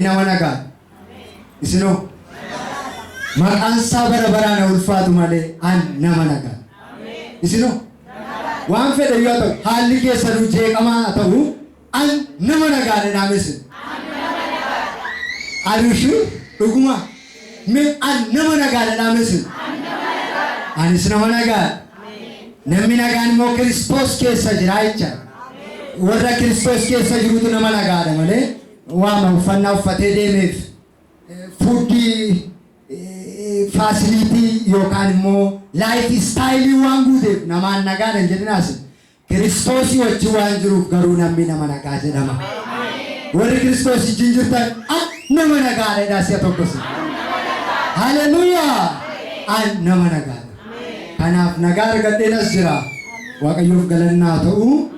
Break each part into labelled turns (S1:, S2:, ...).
S1: Nama nagaadha. Isinoo maqaan isaa bara baraan haa ulfaatu malee an nama nagaadha. Isinoo waan fedhe yoo ta'u, haalli keessanuu jeeqamaa haa ta'u, an nama nagaadha dhaamesin. Arushuu dhuguma mee an nama nagaadha dhaamesin. Anis nama nagaadha. Namni nagaan immoo Kiristoos keessa jira jecha. Warra Kiristoos keessa jirutu nama nagaadha malee waama uffannaa uffatee deemeef, food facility yookaan immoo life style waan guuteef namaan nagaadha hin jedhinaas. Kiristoosii wajjin waan jiruuf garuu namni nama nagaa jedhama. Warri Kiristoos wajjin jirtan an nama nagaadha jedhaa si'a tokkos. Haleluuyaa! An nama nagaadha. Kanaaf nagaa argadheen as jira. Waaqayyoof galannaa ta'u,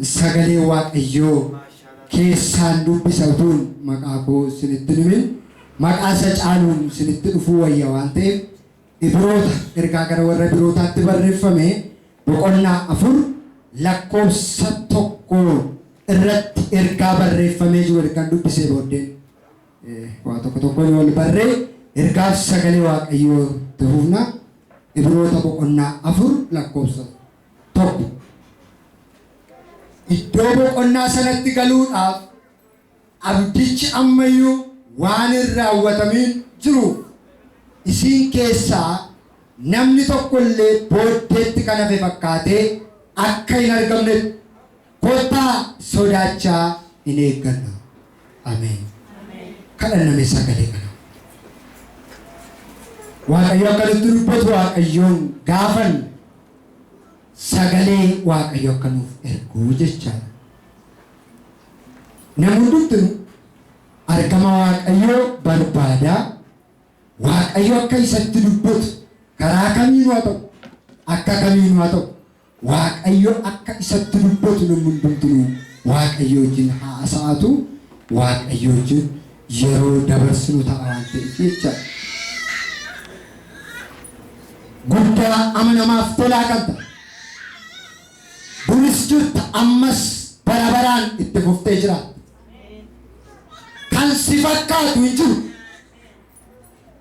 S1: sagalee Waaqayyoo keessaan dubbisa. Utuun maqaa koo isinitti himin, maqaa isa caaluun isinitti dhufuu wayya waan ta'eef, Ibroota, ergaa gara warra Ibrootaatti barreeffame boqonnaa 4 lakkoofsa 1 irratti ergaa barreeffamee jiru ergaan dubbisee booddeen waa tokko tokkoon wal barree ergaaf sagalee Waaqayyoo itti fufna. Ibroota boqonnaa 4 lakkoofsa 1. Iddoo boqonnaa sanatti galuudhaaf abdichi ammayyuu waan hin raawwatamin jiruuf, isin keessaa namni tokko illee booddeetti kan hafe fakkaatee akka hin argamnetti kottaa sodaachaa in eegganna. Ameen. Kadhanname sagalee kana. Waaqayyo akka nutti dubbatu Waaqayyoon gaafan, sagalee Waaqayyo akka nuuf ergu jechaadha. Namni hundumtuu argama Waaqayyoo barbaada. Waaqayyo akka isatti dubbatu karaa kamiinuu haa ta'u, akka kamiinuu haa ta'u, Waaqayyo akka isatti dubbatu namni hundumtuu Waaqayyo wajjin haasa'atu, Waaqayyo wajjin yeroo dabarsinu ta'a waan ta'eef jechaadha. Guddaa, amanamaaf tolaa kan ta'e, duris jirta, ammas bara baraan itti fuftee jiraatta. Kan si fakkaatu hin jiru.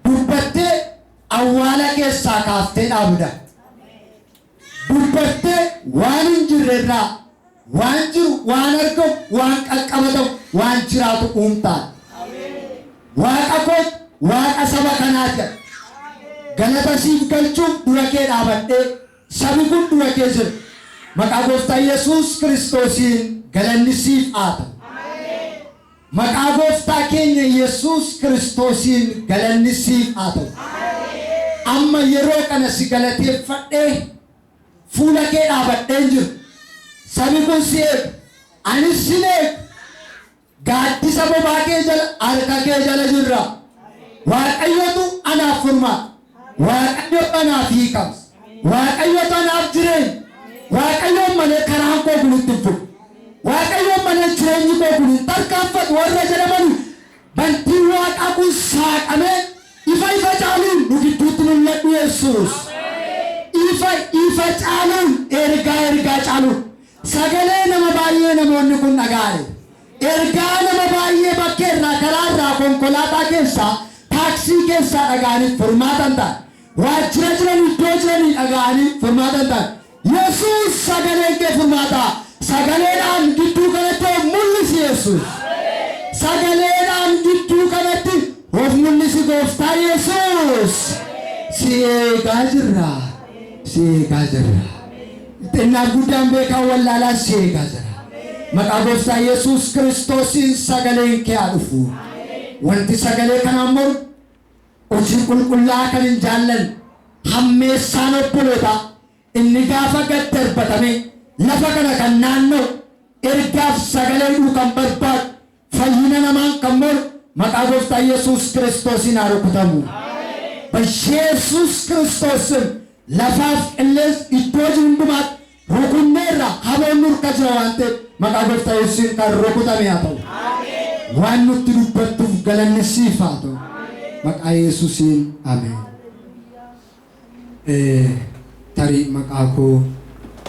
S1: Dubbattee awwaala keessaa kaaftee dhaabda. Dubbattee waan hin jirre irraa waan jiru, waan argamu, waan qaqqabatamu, waan jiraatu uumtaan. Waaqa koo, Waaqa saba kanaa jedha. Galata siif galchuuf dura kee dhaabadhee, sabi kun dura kee jira. Maqaa Gooftaa Yesuus Kiristoosiin galanni siif haa ta'u. Maqaa Gooftaa keenya Yesuus Kiristoosiin galanni siif haa ta'u. Amma yeroo kana si galateeffadhee fuula kee dhaabadheen jira. Sabi kun si eegu. Anis sin eegu. Gaaddisa bobaa kee jala, harka kee jala jirra. Waaqayyotu anaaf furmaata. Waaqayyotu anaaf hiikamsa. Waaqayyotu anaaf jireenya. Waaqayyoon malee karaan koo kun itti hin fufu. Waaqayyoon malee jireenyi koo kun hin tarkaanfatu warra jedhamanii, bantiin Waaqaa kun saaqamee ifa ifa caaluun nu gidduutti mul'adhu, Yesuus. Ifa ifa caaluun, ergaa ergaa caaluun, sagalee nama baay'ee namoonni kun dhaga'ani. Ergaa nama baay'ee bakkee irraa, karaa irraa, konkolaataa keessaa, taaksii keessaa dhaga'anii furmaata hin taane. Waajjira jiran, iddoo jiranii dhaga'anii furmaata hin taane. Yesuus, sagaleen kee furmaata. Sagaleedhaan gidduu kanatti of mul'isi, Yesuus. Sagaleedhaan gidduu kanatti of mul'isi, Gooftaa Yesuus. Si eegaa jirra. Si eegaa jirra. Xinnaaf guddaan, beekaan wallaalaan si eegaa jira. Maqaa Gooftaa Yesuus Kiristoosiin sagaleen kee haa dhufu. Wanti sagalee kanaan mormu, hojii qulqullaa'aa kan hin jaallanne, hammeessaan obbolootaa inni gaafa gad darbatame lafa kana kan naanna'u, ergaaf sagalee hidhuu kan barbaadu, fayyina namaan kan mormu, maqaa Gooftaa Yesuus Kiristoosiin haa rukutamu. በኢየሱስ ክርስቶስ ስም lafaaf qilleensa iddoo jiru hundumaatti rukunneerra. Haboon nurka jira waan ta'eef, maqaa Gooftaa Yesuusiin kan rukutame haa ta'u. Waan nutti dubbattuuf galanni siif haa ta'u. Maqaa Yesuusiin, ameen. Tarii maqaa koo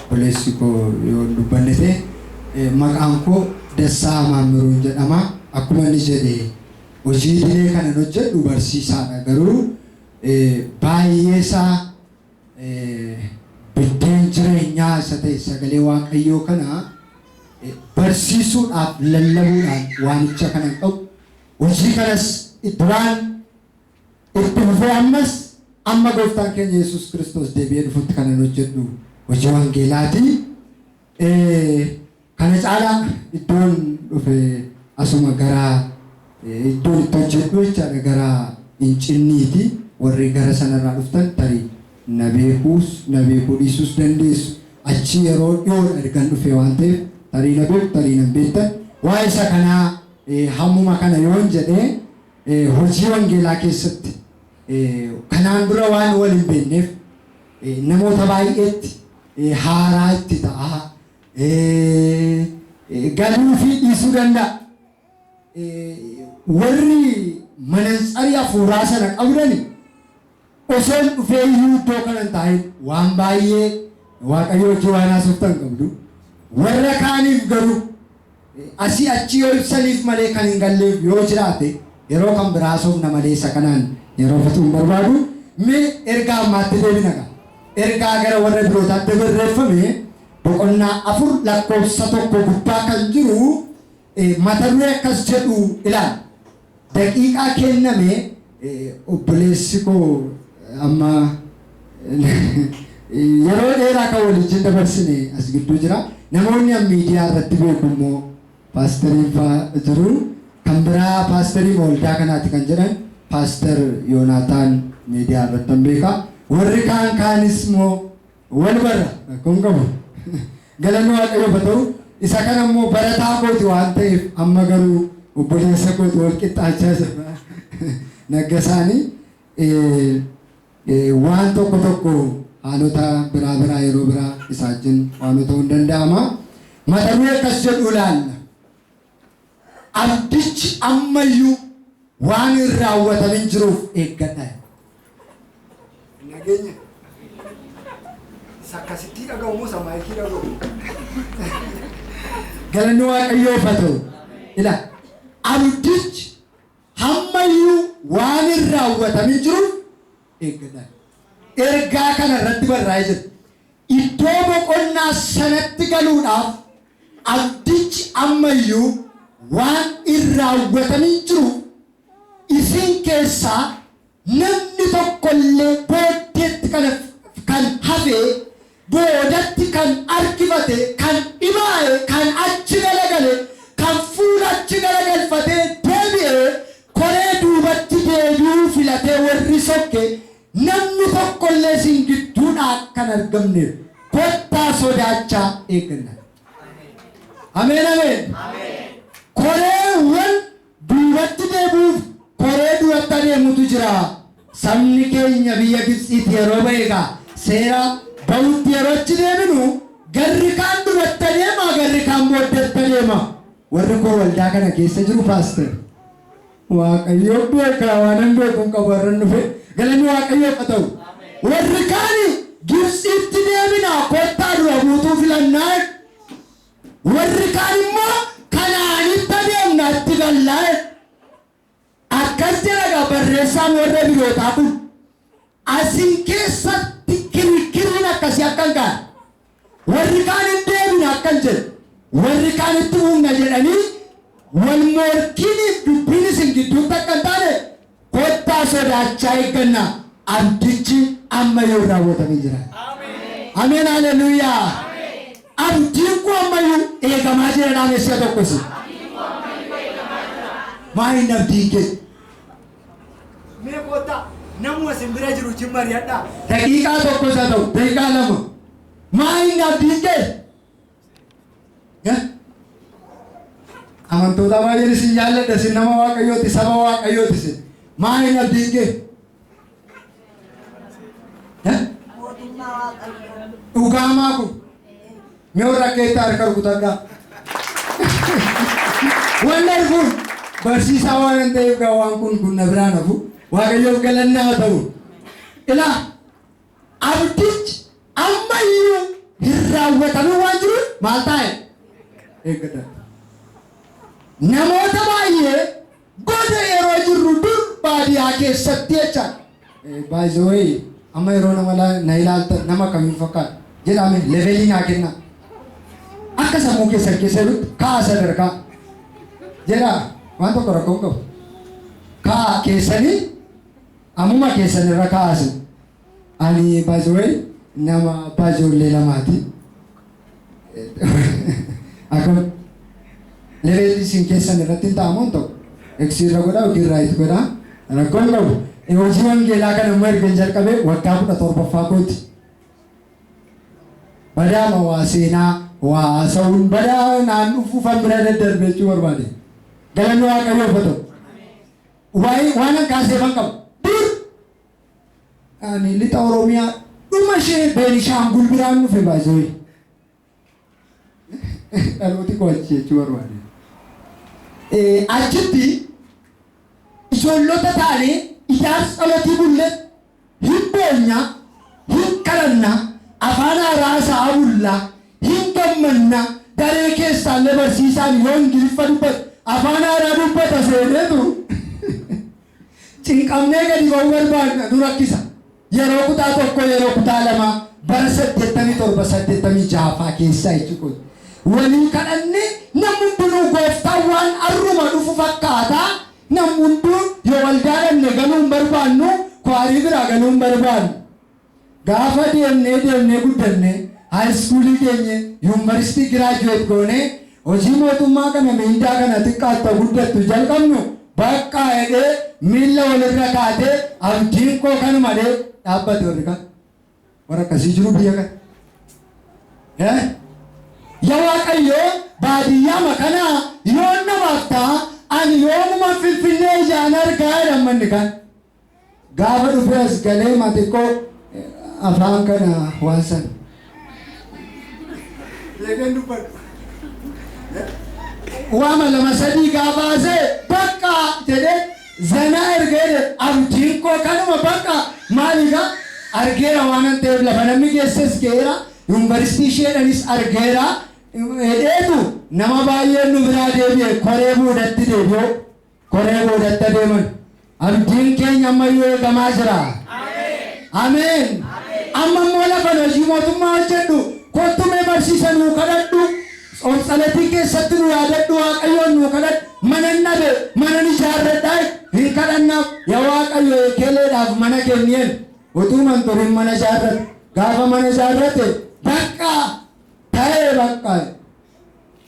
S1: obboleessi koo yoo hin dubbanne ta'e, maqaan koo Dassaa Maammiruun jedhama. Akkuma inni jedhe, hojii idilee kanan hojjedhu barsiisaadha, garuu baay'ee isaa biddeen jireenyaa isa ta'e sagalee Waaqayyoo kana barsiisuudhaaf, lallabuudhaan waamicha kanan qabu. Hojii kanas duraan itti fufee, ammas amma Gooftaan keenya Yesuus Kiristoos deebi'ee dhufutti kanan hojjedhu hojii wangeelaati. Kana caalaa iddoon dhufe asuma gara iddoon itti hojjedhu jechaadha, gara Incinniiti. Warri gara sanarraa dhuftan tarii na beekuus na beekuu dhiisuus dandeessu. Achi yeroo dhiyoodha ergan dhufe waan ta'eef, tarii na beeku, tarii nan beektan. Waa'ee isa kanaa hammuma kana yoon jedhee, hojii wangeelaa keessatti kanaan dura waan wal hin beekneef namoota baay'eetti haaraa itti ta'a. Galuu fi dhiisuu danda'a. Warri manantsarii hafuuraa sana qabdani, osoo hin dhufee iyyuu iddoo kana hin taa'in, waan baay'ee Waaqayyo hojii waan haasoftan qabdu. Warra kaaniif garuu asii achi yoo ibsaniif malee kan hin galleef yoo jiraate, yeroo kan biraa haasofna malee isa kanaan yeroo fixuu hin barbaadu. Mee ergaa ammaatti deebina gaa. Ergaa gara warra Ibrootaatti barreeffame boqonnaa 4 lakkoofsa 1 gubbaa kan jiru mata duree akkas jedhu ilaala. Daqiiqaa kenname obboleessi koo amma yeroo dheeraa kan waliin dabarsine as gidduu jira. Namoonni an miidiyaa irratti beeku immoo paastariin fa'aa jiru. Kan biraa paasterii waldaa kanaati kan jedhan Paaster Yoonaataan miidiyaa irratti an beeka. Warri kaan kaanis immoo wal barra, rakkoon qabu. Galanni Waaqayyoof haa ta'u. Isa kana immoo barataa kooti waan ta'eef, amma garuu obboleessa kooti, wal qixxaachaa jira. Naggasaanii waan tokko tokko haalota biraa biraa yeroo biraa isaa wajjin waan ta'uu hin danda'ama. Mata duree akkas jedhu ilaalla. "Abdichi ammayyuu waan hin raawwatamin jiruuf eeggadha." Nageenya. Isa akkasitti dhaga'u moo isa maayikii dhaga'u? Galanni Waaqayyoof haa ta'u. Ila, "Abdichi ammayyuu waan hin raawwatamin jiruuf eeggadha." Ergaa kana irratti barraa'ee jira. Iddoo boqonnaa sanatti galuudhaaf abdichi ammayyuu waan hin raawwatamin jiruuf, isin keessaa namni tokkollee booddeetti kan hafe, boodatti kan harkifate, kan dhibaa'e, kan achi galagale, kan fuula achi galagalfatee deebi'ee koree duubatti deebi'uu filatee warri sokke, namni tokkollee isin gidduudhaa kan argamneef kottaa sodaachaa eegganna. Ameen, ameen. Koreewwan duubatti deebi'uuf koree duratti adeemutu jira. Sabni keenya biyya Gibxiitti yeroo ba'e egaa, seera ba'utti yeroo achi deeminu, garri kaan duratti adeema, garri kaan booddeetti adeema. Warri koo waldaa kana keessa jiru, paaster. Waaqayyo beekaa, waan hin beeku hin qabu, warra dhufe galanni Waaqayyoof haa ta'u. Warri kaani Gibxiitti deebina, kottaa dura buutuu filannaa. Warri kaan immoo Kanaanitti adeemna, itti gallaa. Akkas jedha barreessaan warra Ibrootaa kun. Asin keessatti kirikiriin akkasii akka hin kaane. Warri kaan hin deebina akkan jedhu. Warri kaan itti humna jedhanii wal morkiiniif dubbiin isin gidduutti akka hin taane kottaa sodaachaa eegganna. Abdichi ammayyuu hin raawwatamin jira. Ameen, haleluuyaa. Abdiin kun ammayyuu eegamaa jira, dhaamessia tokkosi. Maa hin abdiin kee? Mee kottaa namuma isin bira jiru wajjin mari'adhaa. Daqiiqaa 1 isa ta'u, daqiiqaa 2. Maa hin abdiin kee? Amantoota baay'een isin jaalladha, isin nama Waaqayyooti, saba Waaqayyooti isin. Maa hin abdiin kee?
S2: Mootummaa Waaqayyoo.
S1: Dhugaamaa kun. Mee warra keetta harka rukutadhaa. Wanni arguun barsiisaa waan hin ta'eef gaa waan kun kun na biraan hafu. Waaqayyoof galanni haa ta'u. Ilaa, abdichi ammayyuu hin raawwatamin waan jiruuf maal taa'e? Eeggadha. Namoota baay'ee goda yeroo jirru dur baadiyyaa keessatti jecha. By the way, amma yeroo nama na ilaaltan nama kamiin fakkaata jedhame level naa kenna. Akka sammuu keessan keessa jirutti ka'a sadarkaa jedha, waan tokko rakkoo hin qabu. Ka'a keessanii ammuma keessan irra kaasin. Ani, by the way, nama abbaa ijoollee lamaati. Akkam level isin keessan irratti hin ta'amu hin ta'u. X irra godhaa yookiin right godhaa, rakkoo hin qabu. Hojii wangeelaa kana immoo erga jalqabee waggaa 17ffaa kooti. Badaama waa seenaa waa haasa'uun badaa naan dhufuufan bira daddarbe jechuu barbaade. Galanni Waaqayyoof haa ta'u. Waa'ee waan an kaaseefan qaba. Dur ani lixa Oromiyaa dhuma ishee Beenishaangul biraan dhufe baay'ee. Dhalooti koo achi jechuu barbaade. Achitti ijoollota taanee ijaarsa dhalotii bulle, hin boonyaa, hin kadhannaa, afaan haaraa isaa bullaa, hin gammannaa. Daree keessaallee barsiisaan yoo Ingiliffa dubbate afaan haaraa dubbata seeneetu cinqamnee gadi ba'uu barbaadna, nu rakkisa. Yeroo kutaa 1, yeroo kutaa 2, bara 87, 86ffaa keessaa jechuudha. Walii kadhannee namni hundinuu gooftaan waan arruma dhufu fakkaataa, namni hunduu yoo waldaa dhabne galuu hin barbaannu, kwaarii biraa galuu hin barbaannu. Gaafa deemnee deemnee guddanne, high school keenye, yuunivarsiitii graduate goonee, hojii mootummaa kana miindaa kana xiqqaatta guddattu jalqabnu, bakka hidhee miilla walirra kaatee abdiin koo kanuma dhee dhaabbate. Warri kan warra akkasii jiru biyya kana. Yaa Waaqayyoo, baadiyyaa makanaa yoo namaaf ta'a, ani yoomuma Finfinnee ijaan argaa jedhan manni kan. Gaafa dhufee as galee maxiqqoo afaan kana waan sana. Beekeen dubbadhu. Waama lama sadii gaafa haasa'e bakka jedhee zanaa erga jedhe, abdiin koo kanuma bakka maaliigaa argeera waan an ta'eef, lafa namni geesses geera, yuunivarsiitii isheedhanis argeera hedheetu nama baay'een nu biraa deebi'e. Koree boodatti deebi'u, koree boodatti adeeman. Abdiin keenya ammayyuu eegamaa jira. Ameen. Amma immoo lafa hojii mootummaa hojjedhu, kottu mee barsiisa nuu kadhadhu, tsalatii keessatti nu yaadadhu, Waaqayyoon nuu kadhadhu, mana dhabe, mana ijaarradhaa, hin kadhannaaf. Yaa Waaqayyo, eekeleedhaaf mana kenneen utuu man turin mana ijaarrate. Gaafa mana ijaarrate bakka ta'ee bakka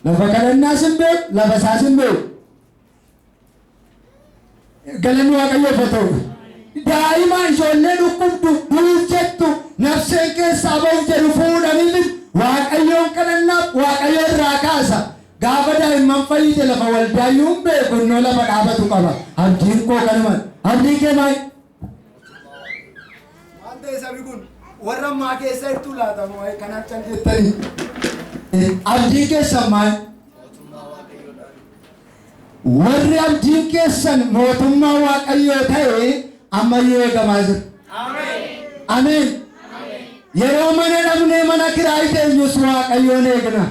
S1: lafa kadhannaas hin beeku, lafa isaas hin beeku. Galanni Waaqayyoof haa ta'u. Daa'ima ijoollee dhukkubdu, duuf jettu, nafseen keessaa ba'uuf jedhu fuudhanii Waaqayyoon kadhannaaf, Waaqayyo irraa kaasa. Gaafa daa'imman fayyite lafa waldaayyuu hin beeku, innoo lafa dhaabatu qaba. Abdiin koo kanuma. Abdiin kee maal? Waan ta'e sabi kun warra ammaa keessa jirtu laatamu kanaaf can jettanii. Abdiin keessan maal? Warri abdiin keessan mootummaa Waaqayyoo ta'e ammayyuu eegamaa jira. Ameen. Yeroo mana dhabnee mana kiraayii teenyus Waaqayyoon eegna.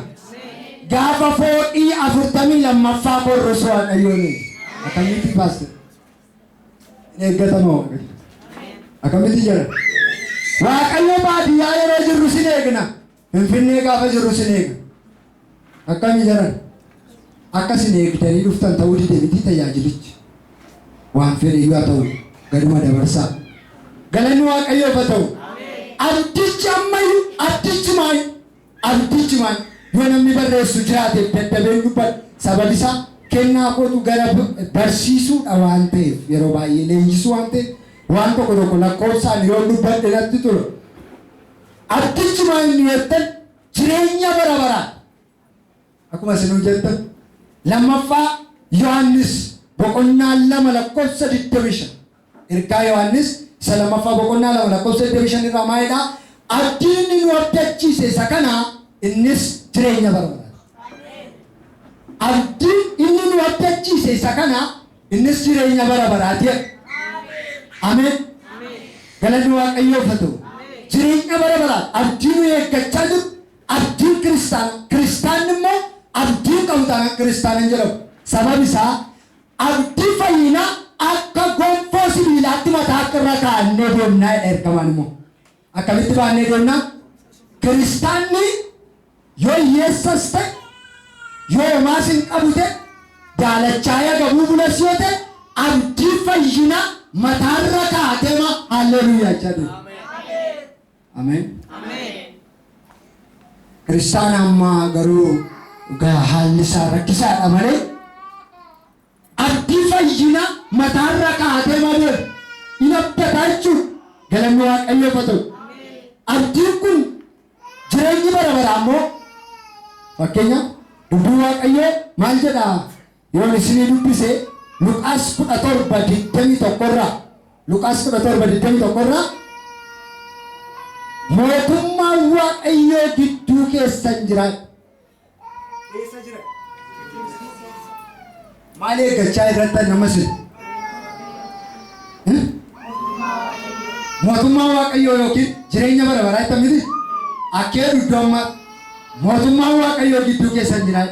S1: Gaafa fooqii 42ffaa korrus Waaqayyoon eegna. Akkamitti, pastor? Hin eeggatama Waaqayyo. Akkamitti jira? Waaqayyo baadiyyaa yeroo jirru sin eegna. Finfinnee gaafa jirru sin eegna. Akkamii jiran? Akka isin eegdanii dhuftan ta'uu dide miti tajaajilichi. Waan fedhe iyyuu haa ta'u, gaduma dabarsaa. Galanni Waaqayyoof haa ta'u. Abdichi ammayyuu, abdichi maali? Abdichi maali? Yoo namni barreessu jiraate daddabeen dubbadha. Sababi isaa kennaa kootu gara barsiisuudha waan ta'eef, yeroo baay'ee leenjisuu waan ta'eef, waan tokko tokko lakkoofsaan yoo dubbadhe natti tola. Abdichi maal inni jettan, jireenya bara baraa. Akkuma isinuu jettan, lammaffaa Yohaannis boqonnaa 2 lakkoofsa 25. Ergaa Yohaannis isa lammaffaa boqonnaa 2 lakkoofsa 25 irraa maalidhaa? Abdiin inni nu abdachiise isa kana, innis jireenya bara baraa. Abdiin inni nu abdachiise isa kana, innis jireenya bara baraati. Ameen. Galanni Waaqayyoof haa ta'u. Jireenya bara baraa abdii nu eeggachaa jiru, abdiin kiristaana. Kiristaanni immoo abdiin qabu taanaan kiristaana hin jedhamu. Sabab isaa abdii fayyinaa akka gonfoo sibiilaatti mataa akka irra kaa'annee deemnaa jedha ergamaan immoo. Akkamitti baannee deemnaa? Kiristaanni yoo hiyyeessas ta'e, yoo homaas hin qabu ta'e, daalachaa'ee agabuu bulas yoo ta'e, abdii fayyinaa mataarra kaa'atee haalleluuyaa jechaa deema. Ameen. Kiristaana ammaa garuu gaa haalli isaa rakkisaadha malee abdii fayyinaa mataarra kaa'atee malee hin abdataa jechuudha. Galanni Waaqayyoof haa ta'u. Abdiin kun jireenyi bara baraa immoo, fakkeenya dubbii Waaqayyoo maal jedhaa yoon isinii dubbise? Luqaas 17:21rraa, Luqaas 17:21rraa, "Mootummaan Waaqayyoo gidduu keessan jira." Eessa jira? Maal eeggachaa irratti nama sin? Mootummaa Waaqayyoo yookiin jireenya bara baraa itti miti? Akkee iddoo ammaa mootummaan Waaqayyoo gidduu keessan jira.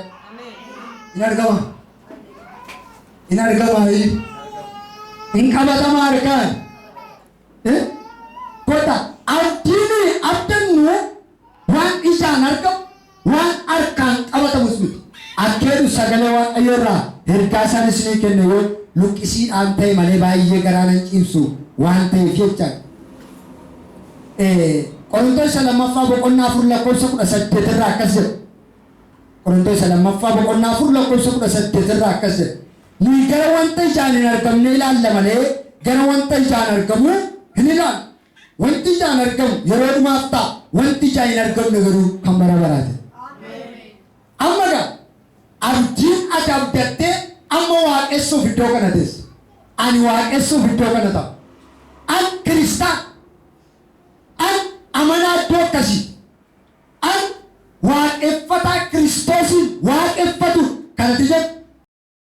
S1: In argama. In argama. In qabatama harkaan. Kota abdii nuyi abdannu waan ijaan argamu, waan harkaan qabatamus miti. Akkeedu sagalee Waaqayyoo irraa ergaa isaan isinii kenne yoo luqqisiidhaan ta'e malee baay'ee garaa nan ciibsu waan ta'eef jecha. Qorintoos isa lammaffaa boqonnaa 4 lakkoofsa 18 irraa akkas jedha. Qorintoos isa lammaffaa boqonnaa 4 lakkoofsa 18 irraa akkas jedha. "Nuyi gara wanta ijaan hin argamne ilaalla malee gara wanta ijaan argamu hin ilaallu. Wanti ijaan argamu yeroo dhumaaf ta'a. Wanti ijaan hin argamne garuu kan bara baraati." Amma gaa abdiin ati abdattee amma waaqessuuf iddoo kana teessa. Ani waaqessuuf iddoo kana ta'a.